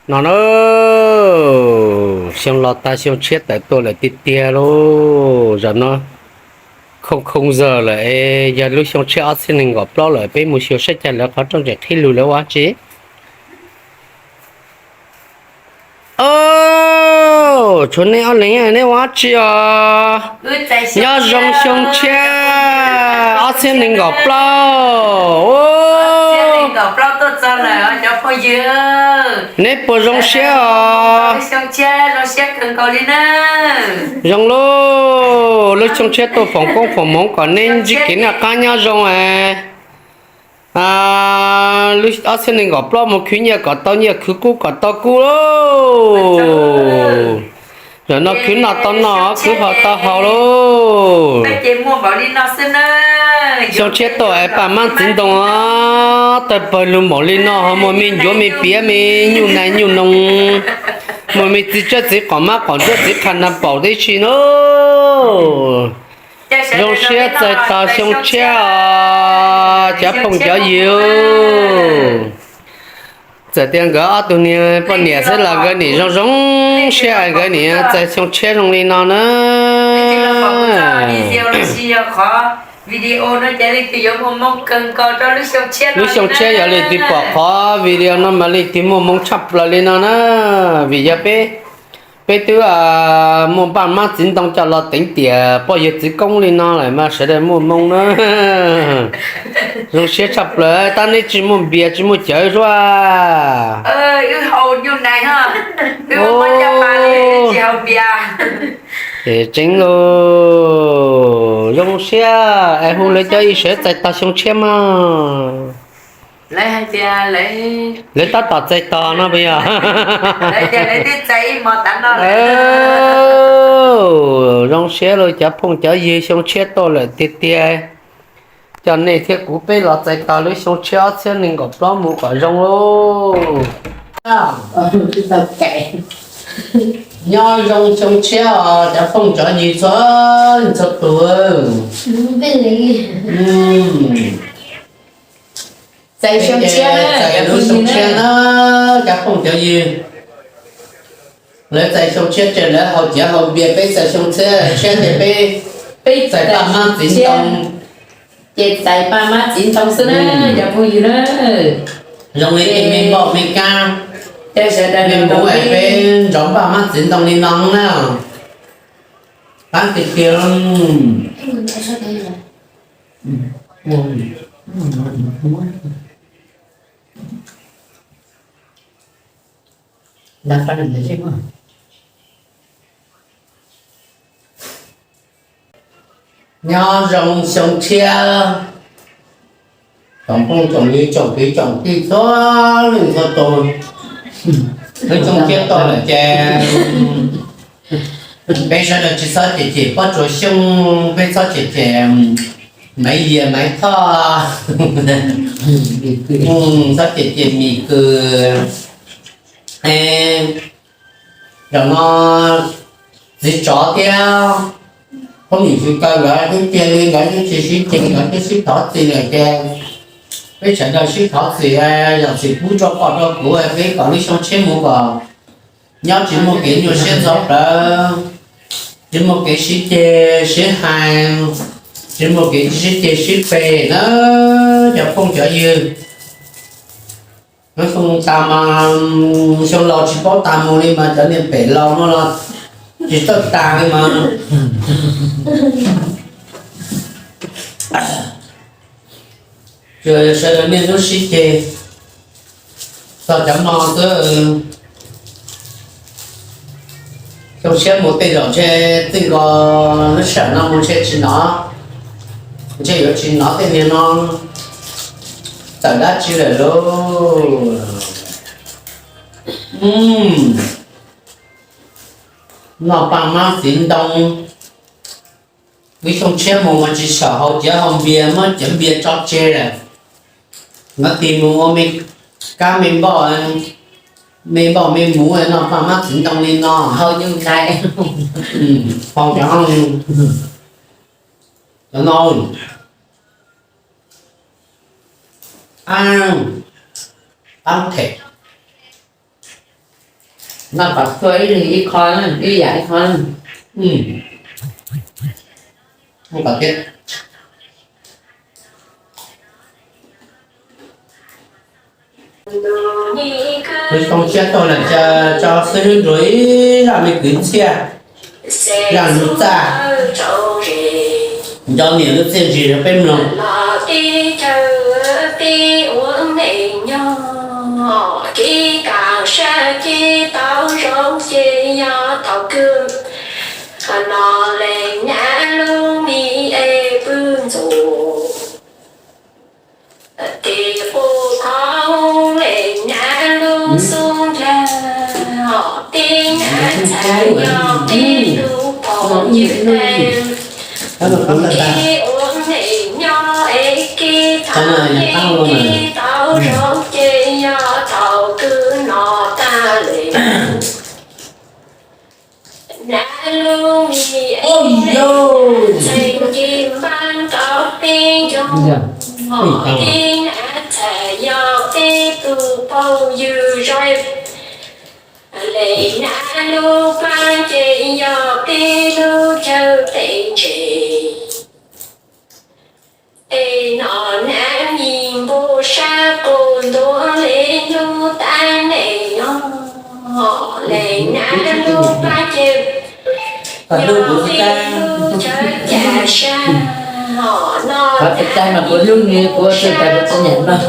No na, xyoo los tag xyoo tshiab tawm tuaj lawm tiag tiag lauj. Zaum no khoo khoo zawg lawm es yog lub xyoo tshiab ob txhiab nees nkaum plaub lawm, peb mus xyuas saib cas lawv qhov rooj tseem qhib lug lawv ua dab tsi. Au, tshuav nej ob leeg neb ua dab tsi os? Nyob zoo xyoo tshiab ob txhiab nees nkaum plaub. Neb puas zoo siab os? Zoo lauj, lub xyoo tshiab tuaj foom koob foom hmoov kom neb ntsib kev noj qab nyob zoo es. Lub ob txhiab nees nkaum plaub mus khwv nyiaj kom tau nyiaj, khwv kub kom tau kub lauj. Zaum no khwv noj tau noj, khwv haus tau haus lauj. Xyoo tshiab tuaj es paj mab txiv ntoo tawg pawg lug npaum li no ho muaj me ncuav me piav me nyuj nais nyuj noog, muaj me txiv tsawb txiv qos mab qos ntsuab txiv qha na paum tib si na. Zoo siab txais tos xyoo tshiab os cov phooj cov ywg. Txawm tias nkawd ob tug niag poj niam xwb los nkawd nim zoo zoo siab nkawd nim txais xyoo tshiab zoo li no na. Lub xyoo tshiab yog leej twg pom qhov video no mas leej twg muaj hmoo tshaj plaws li no na. Vim yog peb, peb twb muaj paj mab txiv ntoo coj los teev tiam poj yawg txiv koob li no lawm mas sawv daws muaj hmoo na. Zoo siab tshaj plaws tab neb tsis muaj npias tsis muaj cawv suab. Tseev lauj, zoo siab es hu lawv cov ib sawv txais tos xyoo tshiab mas. Lawv tab tom txais tos no puas yog? Zoo siab lauj cov phooj cov ywg, xyoo tshiab tuaj lawm tiag tiag. Coj nej thiab kuv peb los txais tos lub xyoo tshiab ob txhiab nees nkaum plaub mus kom zoo lauj. Nyob zoo xyoo tshiab os cov phooj cov ywg txhua leej txhua tus. Txais lub xyoo tshiab na cov phooj cov ywg. Lawv txais xyoo tshiab ces lawv haus cev haus npias, peb txais xyoo tshiab ces peb txais paj mab txiv ntoo. Ces txais paj mab txiv ntoo xwb na cov phooj ywg na. Zoo li me npauj me kab, me npauj es peb ntsov paj mab txiv ntoo li no na. Qab tiag tiag. Nyob zoo xyoo tshiab tsoom phooj tsoom ywg tsoom kwv tsoom tij txhua leej txhua tus. Lub xyoo tshiab tuaj lawm ces peb sawv daws tsis txhob cem cem Pob Tsuas Xyooj, peb txhob cem cem Maiv Yias Maiv Thoj, txhob cem cem Mim Kws. Zaum no txiv tsov thiab phooj ywg Xyooj Kaw nkawd twb cia li nkawd twb tsis sib ceg, nkawd twb sib thov txim lawm ces peb sawv daws sib thov txim, zam txim pub rau koj rau kuv, peb kom lub xyoo tshiab mus kom nyob tsis muaj kev nyuaj siab ntxhov plawv, tsis muaj kev sib ceg sib hais, tsis muaj kev sib ceg sib phem na cov phooj cov ywg. Lub xyoo tas mas xyoo laus tsis paub tas mus li mas cov niag pem laus no los tsis txawj tas li mas. Sawv daws niaj hnub sib ceg txog cov no xwb. Xyoo tshiab mus tej zaum ntshe txij nkaus lub sij hawm no mus ntshe tsis hnov, ntshe yuav tsis hnov tej niag no tawm dab tsi lawm lauj. Noj paj mab txiv ntoo, lub xyoo tshiab mus mas tsis xyaum haus cev haus npias, muab cev npias tso tseg lawm. Hnov tis mus ua me kab me npauj, me npauj me muv, noj paj mab txiv ntoo li no. Haus cov, cov no, ab, ab them. Noj kom txhua ib leeg ib qho, ib yam ib qho. Kuv zoo siab tuaj los tso xib hwb Nruas ib zaj me kwv txhiaj, zaj lus txaj, nco niam lub txiaj ntsig rau peb mloog. Teb chaws peb ua neej nyob, kev kam sab kev tau zoo ces yog thaum kawg no leej nab lub mis es pw ntxuav. Tes quj khov leej nab lub xub ncag, tej nab txhais yog peb lub phooj ywg tes. Kev ua neej nyob es kev tham kev tau zoo ces yog thaum kawg no tag li. Nab lub mis es txheej nce npab tau peb ncoo, tej nab txhais yog peb tus phooj ywg zoo. Leej nab lub paab ces yog peb lub chaw tev ntse. Es no nab mis npau sab quas ntuav le lub tab neeg no, leej nab lub paab ces yog peb lub chaw ca sab no. Qhov tseeb mas kuv hlub nws, kuv ua txuj tas kuv tsis nyiam noj.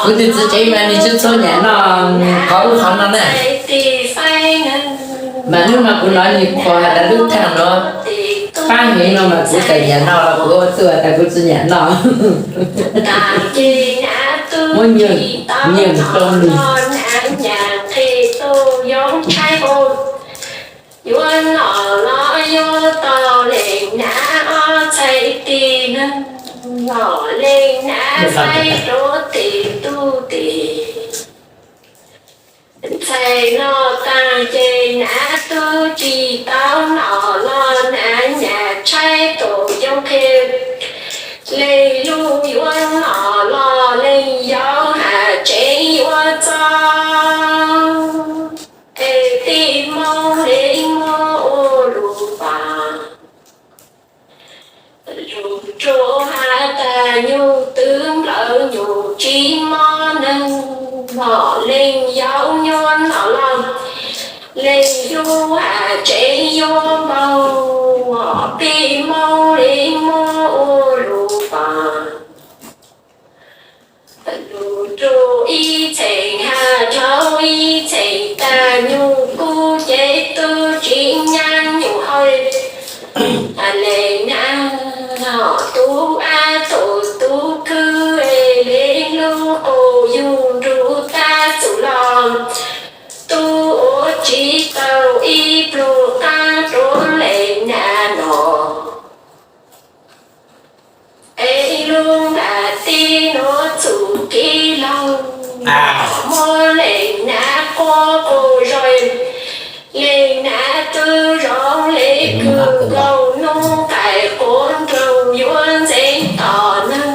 Kuv tus txiv tsev mas nws tsis txhob nyiam noj qhov ub qhov no na. Mas hnub no kuv hnov nws qhuas has tas lub thaaj no paab heev no mas kuv txawm nyiam noj los kuv ua txuj tas kuv tsis nyiam noj. Muab nyiaj rau nws. Yuav noj los yuav tau leej nab ob txhais tes neeg, leej nab faib rau tes tub tes. Txhais no taag ces nab tub tsis tau noj los nab nyam tshaib tuaj yoo qhia. Leej lug yuav noj los leej yau has tsev yuav txog. Es peb Moob le muab ua lug paab, lug rua has tas nyug twb nplawm nyug tsis mob neeg, leej yau nyuaj noj los leej lug has tsev yuav npaug. Peb Moob le muab ua lug paab, lug rua ib txheej has dhau ib txheej tas nyug kub ces tub tsis nyam nyug hawj. Leej nab tub ab tug tub khwb es le lub quas yug nrug tab txug los, tub ua tsis tau ib plug qaab rua leej nab no. Es lub nplaim teb nuav txuj kev laug, muab leej nab quab quas zog, leej nab tub zoo le kws nkaus nub qaim quav nroog yuav ntxeev tom neeg.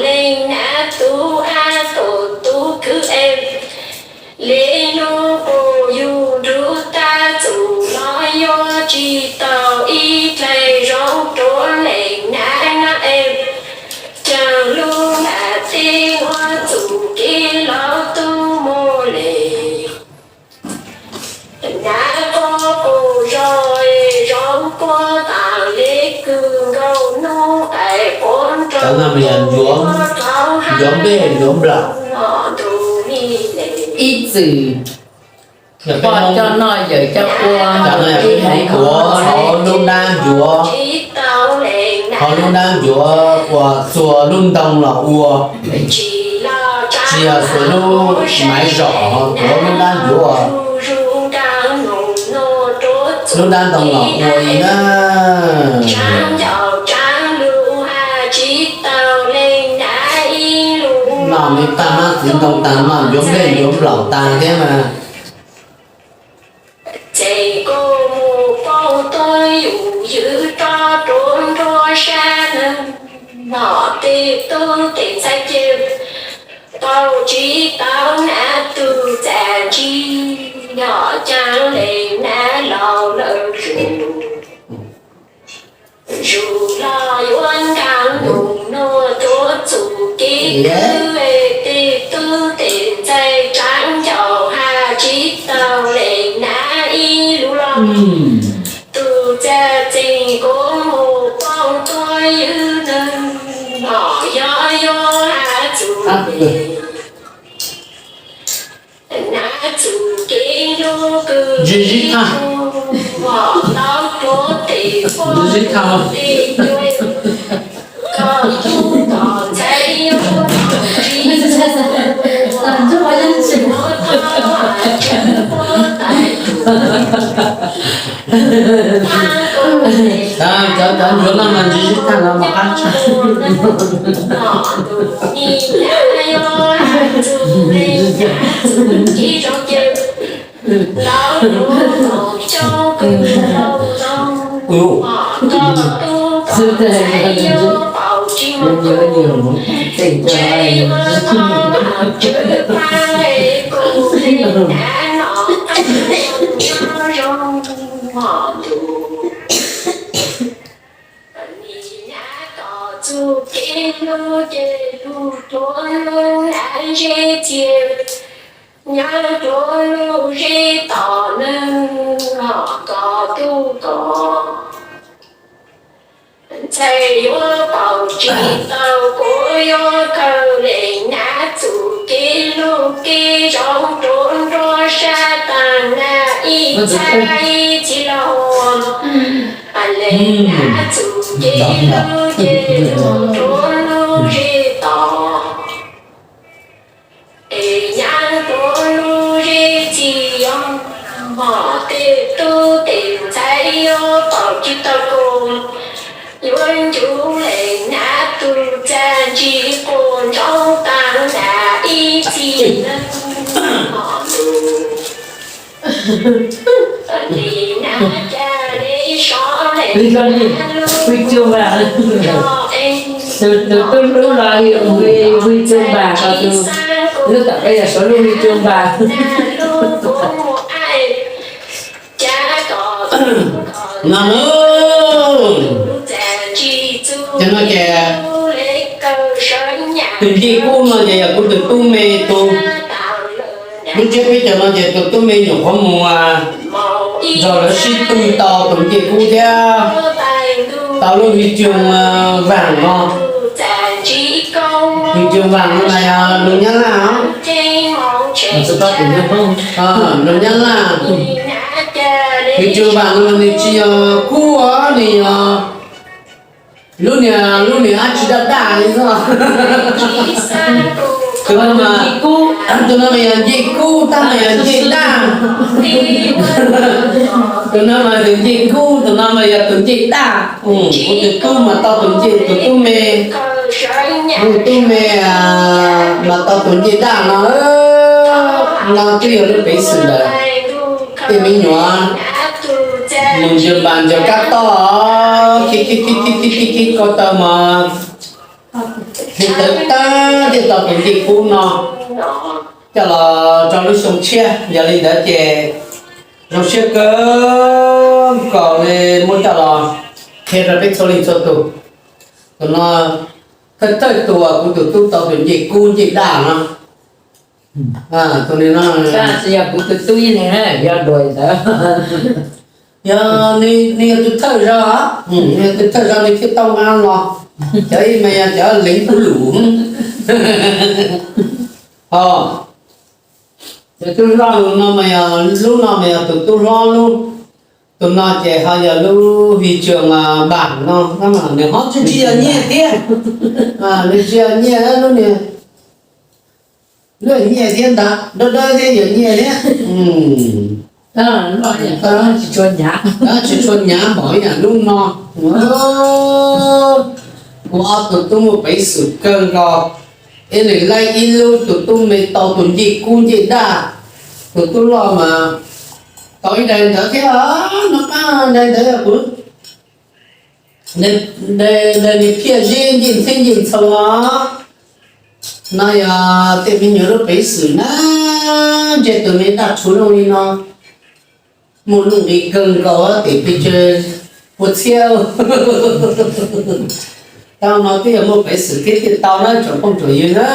Leej nab tub ab tug tub khwb es le lub quas yug nrug tab txug los yuav tsis tau ib dlaim zoo rua leej nab nab es, caag lub nplaim teb nuav txuj kev laug tub muaj le. Nab quab quas zog, zoo quab taag le kws nkaus nub qaim quav nroog yuav nplawm. Ib txwm poj coj noj yawm coj ua, tuav hauv lub nab ncuav, hauv lub nab ncuav uas txuas lub ntoo los ua, tsis yog txuas lub maiv zom, tuav lub nab ncuav, lub nab ntoo los ua li na. Noj me paj mab txiv ntoo taag, noj ncuav nplej ncuav nplaum taag thiab mas. Txeem kuj mus pauj tuab yum ywv rov rua nruab sab neeg, nom tej tub tej ntxhais ces Tau tsis tau na tus txaj ntsig, yog caag le na laus lawm zus. Zus los yuav nkaag num nuav tuav txuj kev kwv, tej tub tej ntxhais tsaam ncaus has tsis tau le na ib lub log. Tus txaj txeeg kuv mus poob tuab ywg neeg, hom yog yuav has txug le na txuj kev lub kws ntau tuav tej puab tej cuab, koj tub koj ntxhais yuav tsis txug, tub tub txhais yuav tau tsis puab tais tus. Cov, cov ntsuag no mas ntsig sib tag los mas qab tshaj. Nim nyab koj txuj kev hlub ces lub tuav lub nab zeb txias, nyab tuav lub zeb tom neeg, koj tub koj ntxhais yuav paub tsis tau, kuv yuav khaws le nyab txuj kev hlub kev zoo rua nruab sab taag naj ib txhais txij los. Le nyab txuj kev hlub ces lub tuav lub zeb tom, es nyab tuav lub zeb txias, yog tej tub tej ntxhais yuav paub tsis tau, kuv yuav ncu le nyab tus txaj ntsig quas ntsoov taag naj ib txhis neeg hom lug. Nim nyab ca le sov le, tus tub hlub los hu Hwj Cua Npas, tus hlub tom qab yog Suav lub Hwj Cua Npas. No na, cov no ces tus ncej kub no ces yog kuv tus tub me tug. Lub tsiab peb caug no ces tus tub me nyuam qhuav mus nrog lawv sib tw tau tus ncej kub thiab tau lub Hwj Cua Npas no. Hwj Cua Npas no mas yog lus Nyab Laj os. Lus Nyab Laj. Hwj Cua Npas no mas nws tsis yog kub os, nws yog lub niag, lub niag dab tsi daj daj li xwb. Tus no mas, tus no mas yog ncej kub, tab mas yog ncej daj. Tus no mas tus ncej kub, tus no mas yog tus ncej daj. Kuv tus tub mas tau tus ncej, tus tub me, tus tub me mas tau tus ncej daj no. No twb yog lub peev xwm ntawm tej me nyuam mus ncua npas ncua kab toj, kib kib koj tau mas hu tawv tag thiaj tau tus ncej kub no coj los rau lub xyoo tshiab. Yog li ntawd ces zoo siab kawg nkaus li muab coj los qhia rau peb txhua leej txhua tus. Tus no thawj thawj tus uas kuv tus tub tau tus ncej kub ncej daj no. Tus no yog kuv tus tub ib leeg na, yog dua ntawd. Yog nws yog tus thawj zog, nws yog tus thawj zog nws thiaj tau mas los. Cov ib mas yog cov leev lus. Ho tus tub hlob no mas yog, lub no mas yog tus tub hlob lub. Tus no ces ho yog lub Hwj Cua Npas no, nws ho tsis yog nyiaj thiab. Nws tsis yog nyiaj lub niag, lub nyiaj thiab ntag, dawb dawb thiab yog nyiaj thiab. Tsis tshua hnyav npaum ib yam lub no. Kuv ob tug tub muaj peev xwm kawg nkaus, ib leeg laib ib lub, tus tub me tau tus ncej kub ncej daj, tus tub loj mas tau ib daim ntawd thiab. No qab daim ntawd yog kuv, daim nws phiaj zeb ncej ntxheb ncej ntxhov os. No yog tej me nyuam lub peev xwm na, ntsia tus me daj rhuv zoo li no, muaj nuj nqis kawg nkaus tiam pes tsawg pua txhiab. Tau no twb yog muaj peev xwm thiab thiaj tau na tsoom phooj tsoom ywg na.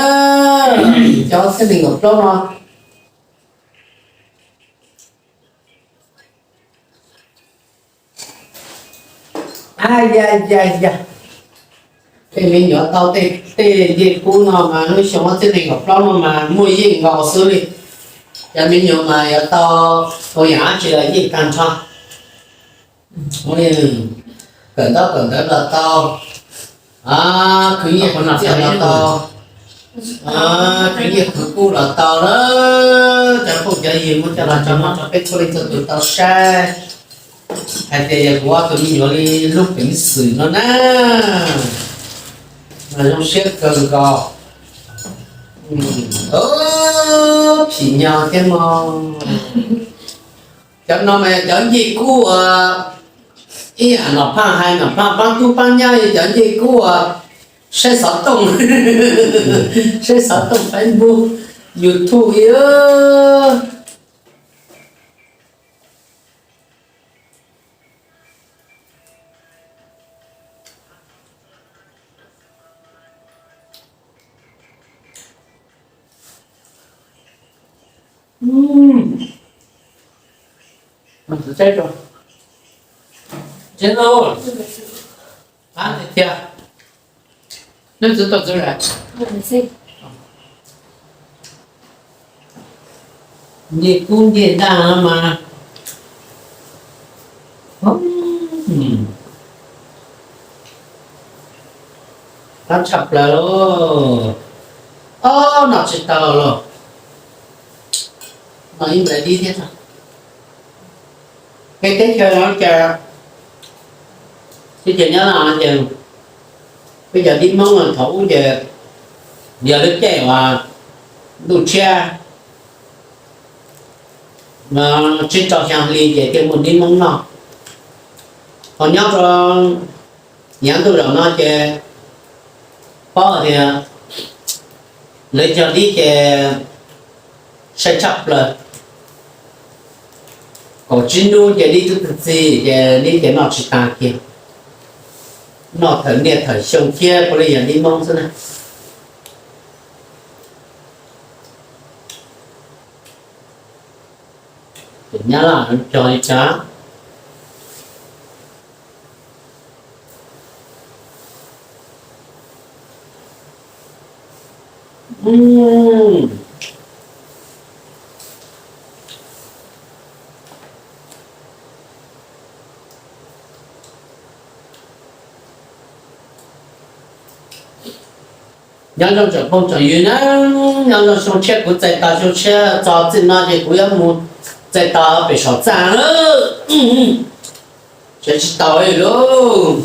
Cov txhiab nees nkaum plaub no. A ya ya ya, tej me nyuam tau tej ncej kub no mas lub xyoo ob txhiab nees nkaum plaub no mas muaj yeej nkaus xwb li. Cov me nyuam mas yuav tau ua yam dab tsi los yeej tag nrho. Kawm ntaub kawm ntawv los tau, khwv nyiaj khwv txiaj los tau, khwv nyiaj khwv kub los tau na. Cov phooj cov ywg muab coj los tso muab rau peb txhua leej txhua tus tau saib hais tias yog kuv ob tug me nyuam li lub peev xwm no na. Mas zoo siab kawg nkaus. Phim nyog thiab mog. Cov no mas yog cov ncej kub uas ib yam Nom Phaj hais, Nom Phaj paab tub paab nyab yog cov ncej kub uas saib xov tooj, saib xov tooj Facebook, YouTube. Ncej kub ncej daj no mas qab tshaj plaws lauj. Ob, noj tsis tau los, noj ib nplais dib thiab. Peb teb chaws no ces, teb chaws Nyab Laj no ces peb cov dib Hmoob thaum ub ces yog lub caij uas ntuj tshiab tsib rau xyaa hli ces thiaj muaj dib Hmoob noj. Ho nyob rau yav ntuj zaum no ces paub tias lawv cog dib ces sai tshaj plaws. Kaum tsib hnub ces dib twb txi txi ces dib ces noj tsis tas kiag. Noj thawm niaj thawm xyoo thiab puav leej yog dib Hmoob xwb na. Nyab Laj cog li cas? Nyob zoo tsoom phooj tsoom ywg na, nyob zoo xyoo tshiab kuv txais tos xyoo tshiab txog txij no ces kuv yuav mus txais tos pem saum txaj lawm. Tseem tsis tau li lauj.